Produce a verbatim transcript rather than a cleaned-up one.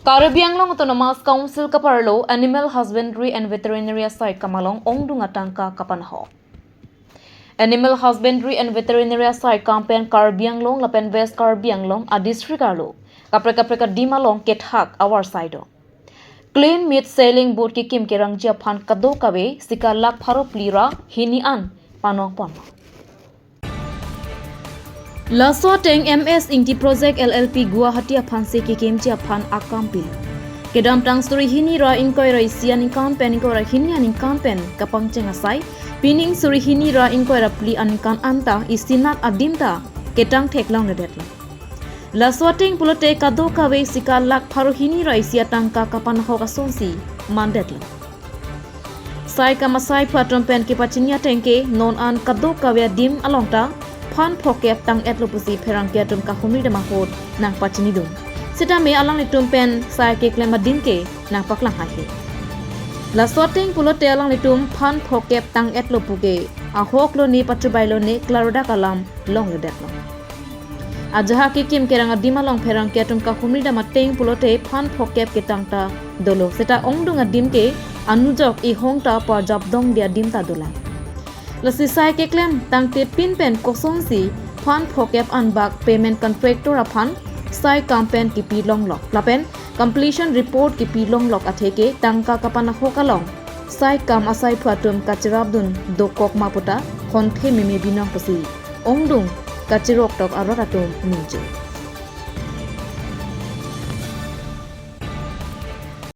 Karbi Anglong Autonomous Council kaparlo Animal Husbandry and Veterinary asai kam along ongdung atangka kapanho. Animal Husbandry and Veterinary asai kam pen Karbi Anglong lapen West Karbi Anglong a district arlo kaprek kaprek adim along kethak avar sai do. Clean Meat Selling Board kekim kerangji aphan kadokave sika lakh pharo phli ra hini an panong pon. Laso ateng M S Ingti Project L L P Guwahati aphansi kekimji aphan akam pilo. Kedamtang suri hini ra ingkoi ra isi aningkan pen ingkoi ra hini aningkan pen kapangcheng asai, pining suri hini ra ingkoi ra phli aningkan anta isinat adim ta ketang theklongledetlo. Laso ateng pulote kadokave sika lakh pharo hini ra isi atangka kapanhok asonsi mandetlo. Sai kam asai phu atum pen kepachini ateng ke non an kadokave adim along ta phan phokep tang-etlo pusi pherangke atum kahumri dam ahut nangpachinidun. Sitame alanglitum pen sai keklem adim ke nangpaklang haihe. Laso ateng pulote alanglitum phan phokep tang-etlo puke ahok lone pachubai lone klardak alam longledetlo. Ajahak kekim kerang adim along pherangke atum kahumri dam ateng pulote phan phokep ketang ta dolo. Seta ongdung adim ke anujok ihong ta parjap dongde adim ta dolang. Lasi sai keklem tangte pin pen kosonsi phan phokep anbak payment contractor aphan sai kam pen kipi longlok lapen completion report kipi longlok atheke tangka kapanhok along sai kam asai phu atum kacherapdun dokok ma puta honthe meme binong pusi ongdung kachirok tok arat atum ningje.